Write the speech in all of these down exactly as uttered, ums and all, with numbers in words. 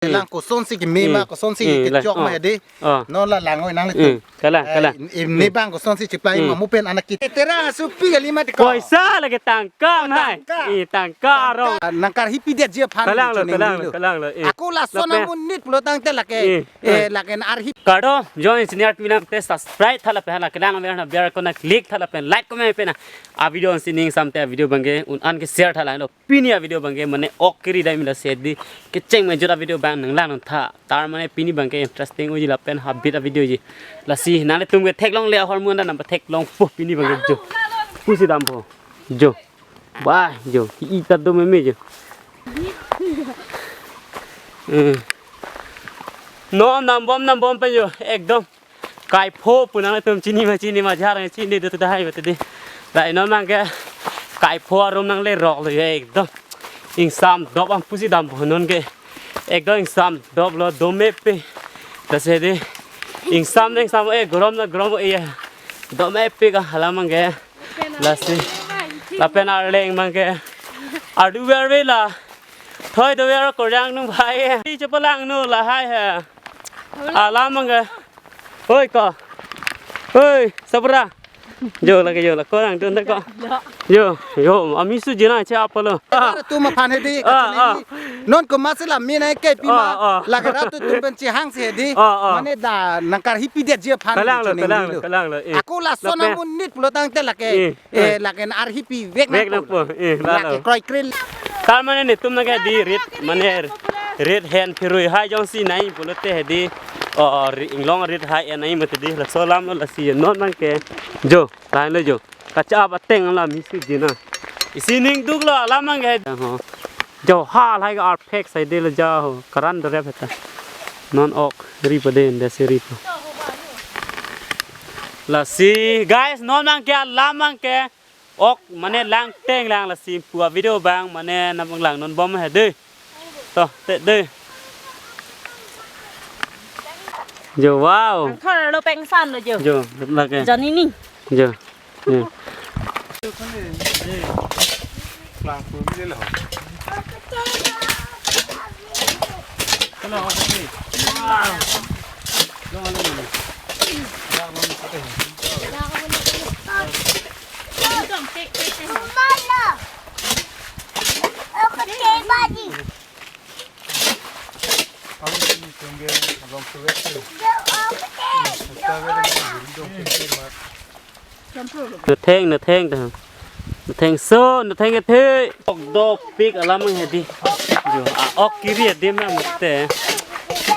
Lang kosonsi keme ma, kosonsi kechok ma hedi. Oh. Non la lang oi nang le tu. Kalang, kalang. Ne bang kosonsi chiplang ma mo pen anak kita. Terang asopi kali ma tiko. Poisa lagi tangka nai. Tangka. Tangka rong. Nang karhipi dia ji aphan. Kalang lo, kalang lo, kalang lo. Ako lason amonit pulo tangte lake. Lake na arhi. Kado, join senior pinam te subscribe thala pen hala kelang ave na biar kona click thala pen like comment pen na. A video sining samte a video bangke un an ke share thala lo. Pini a video bangke mane ok kiri dai mila sedi. Kecheng mejot a video bang nang lang nang tha. Tar mane pini bangke interesting uji lapen habit a video ji. Lasi nang le tum ke theklongle ahormu anda nampa theklongpo pini bangke jo. Pusi dampo. Jo. Bah jo. Ita do meme jo. Eh. No nambom nambom pen jo. Ekdom. Kaipho pu nang le tum chini ma chini ma jhar chini do ta hai bete di. Dai non nang ke kaipho arum nang le rok lo ye ekdom. Ingsam dop ang pusi dampo non ke. Ekdom ingsam dop lo dome pe. Lasi di. Ingsam deng sam e gorom na gorom e ya. Dome pe ka hala mang ke. Lasi. Lapen arleng mang ke. Ardu ver ve la. Thoi do ver koryang nung bhai. Di chepalang nu lahai he. Alam mang ke. Hoi ko. Hoi, sabra. Jo lagi jo la ko nang dun ko. Jo, jo, ami su jina che apalo. Tum aphan hedi. Ah, ah. Non ko masala mina ke pima. Ah, ah. Lake ratu tum pen chihang si hedi. Ah, ah. Mane da nang karhipi dia ji aphan. Kalang lo, kalang lo, kalang lo. Eh. Ako lason amonit pulo tangte lake. Eh, lake na arhipi vek nang po. Eh, lake kroi kril. Tar mane netum nang ke di rit mane rit hen phirui hai jongsi nai pulote hedi. Oh, ri- inglong rit hai en nai mate di laso alam lo lasi non nang ke. Jo, lain lo jo. Kacha bateng la misi jina. Isi ning duk lo alam nang ke. Ho. Jo ha lai ga arphek sai de lo ja ho. Karan do rep heta. Non ok ri pa den de si ri pa. Lasi guys non nang ke alam nang ke. Ok mane lang teng lang lasi pu a video bang mane nang lang non bom he de. To te de. Jo wow. Thar lo pengsan lo jo. Jo lake. Jani ni. Jo. Jo. Netheng, netheng ta. Netheng so, netheng kethe. Ok dopik alam mang hedi. Jo, a ok kiri adim na mate.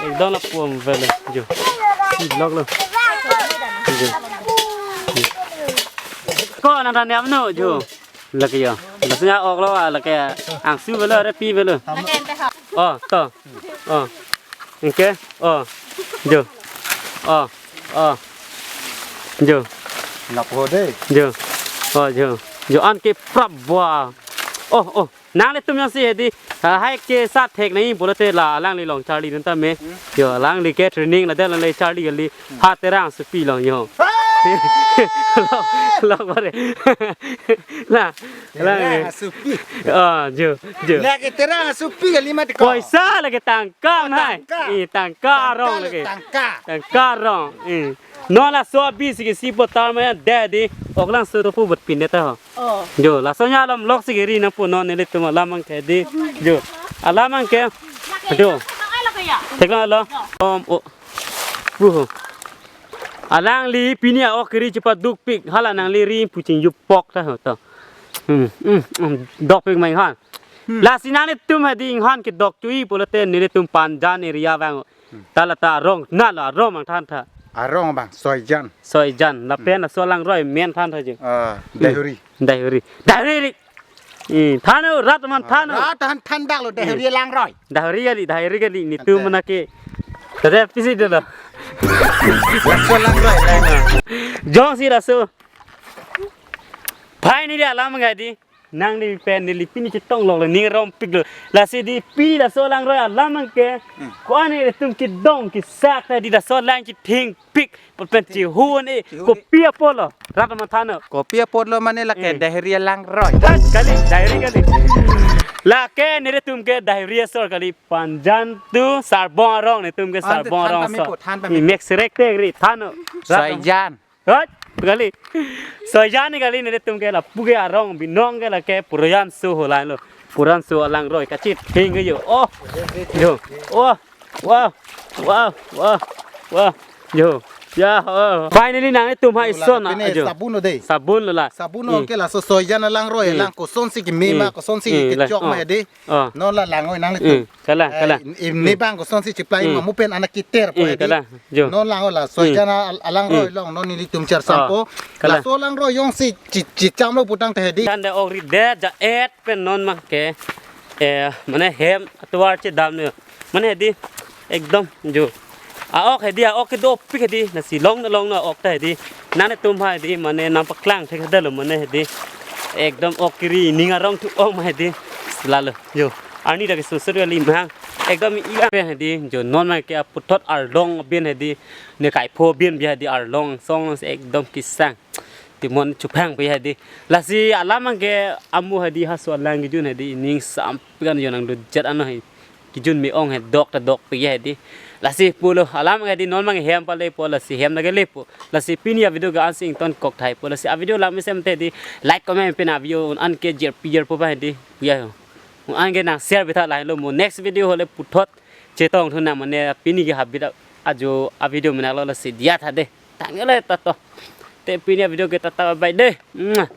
Ekdom la pom velo. Jo. Si blok lo. Jo. Ko nang than yam no, jo. Lake yo. Lasnya ok lo, lake angsu velo, repi velo. Oh, to. Oh. Anke. Oh. Jo. Oh. Oh. Jo. Lapo de. Jo. Oh, jo. Jo anke prap bua. Oh, oh. Nang le tum yang si hedi. Ha, hai ke sa thek nai pulote la alangli long charli nunta me. Jo alangli ke training la de alangli charli kali. Ha terang asopi long yo. Long, long bare. La Terang asopi. Ah, jo, jo. Lake terang asopi kali mati ko. Poisa lake tangka nai. Tangka. Eh, tangka rong lake. Tangka. Tangka rong. Eh. Non laso abisi ke si botar maya de di. Ok lang so to pu bot pin de ta ho. Oh. Jo, laso nya alam lok si kiri nang pu non nelitum alam angke di. Jo. Alam angke. Jo. Theklong lo. Om o. Pu ho. Alangli pini a ok kiri chepadukpik hala nangli ri puching jupok ta ho to. Hmm, hmm, hmm, dokpik ma inghan. Hmm. Lasi nanglitum hedi inghan kedok chui pulote nelitum Panjan area vang. Hmm. Ta la ta arong na la arong mang than tha. Arong bang Soijan. Soijan lapen laso langroi men than tha je. Ah, hmm. Dahuri. Dahuri. Dahuri. Eh, than o, rat man than o. Rat than than dak lo Dahuri langroi. Dahuri kali, Dahuri kali, netum mana ke. Tade pisi de lo. Laso langroi, langroi. Jongsi laso. Phai neli alam ngai di. Nangli pen neli pini chetong lok lo, ning rompik lo. Lasi di pini laso langroi alam angke. Hmm. Ko-an netum kedong kesak ta di laso lang chethengpik. Put pen chihun e. Chihun e. Kopi apot lo. Rat ma than o. Kopi apot lo mane lake. Hmm. Dahuri langroi. Hat kali, Dahuri kali. Lake nelitum ke Dahiri asor kali, Panjan to Sarbong arong, netum ke Ante Sarbong than arong pame so. Po, than pame Ni po. Mek serek te ri than o. Soijan. Hot, kali. Soijan ni kali, nelitum ke lapu ke arong binong ke lake Puryanso holan lo. Puryanso alangroi kachit hing yo. Oh. Yo. Oh. Wow. Wow. Wow. Wow. Yo. Ya, oh. Finally nangtum ha Yo, la ison pine ajo. Sabun lo dei. Sabun lo la. Sabun Hmm. Ke laso Soijan alangroi Hmm. Lang kosonsi keme ma Hmm. Kosonsi Hmm. Kechok ma Oh. Dei. Oh. Non la lang-oi nangtum. Hmm. Kalang, eh, kalang. Im, im Hmm. Ne bang kosonsi chiplai Hmm. Ma mu pen anak kiter po Hmm. Dei. Kalang. Jo. Non lang-oi la Soijan Hmm. Al-, alangroi Hmm. Long non nelitum cher Oh. Sampo. Kalang. Laso alangroi jongsi chi, chicham lo putangte dei. Kan de ok ri de ja et pen non ma ke. Eh, mane hem atovar chedam ne. Mane dei ekdom jo. A-ok dei, a-ok ke dopik dei, na si long na long na ok ta dei. Nangtum ha dei, mane nangpaklang thek dalo mane dei. Ekdom ok kiri ning arong thu-ong ma dei. Lalo, jo. Arni dak susur kali mang. Ekdom i-a pen dei, jo non ma ke aputhot arlong bin dei. Ne kaipho bin bi dei arlong song ekdom kisang. Timon chuphang pe dei. Lasi alam ke amu dei haso alang kejun dei ning sampikan jo nangdojat ano he. Kejun me-ong he dok ta dok pe dei. Lasi pulo alam ke dei non ma hem pale po lasi hem lake lepo. Lasi pini avideo ke ansi ingtonkok thai po. Lasi avideo lang mesen te dei like comment pen avideo un-an ke jer pi jer po ba dei. Ya. Un-an ke nang share bitha lahenlo mo next video hole puthot chetong thu nang mane pini ke habit ajo avideo mena lo lasi diya tha dei. Tanglo ta to. Te pini avideo ke tata bye bye dei. Mwah.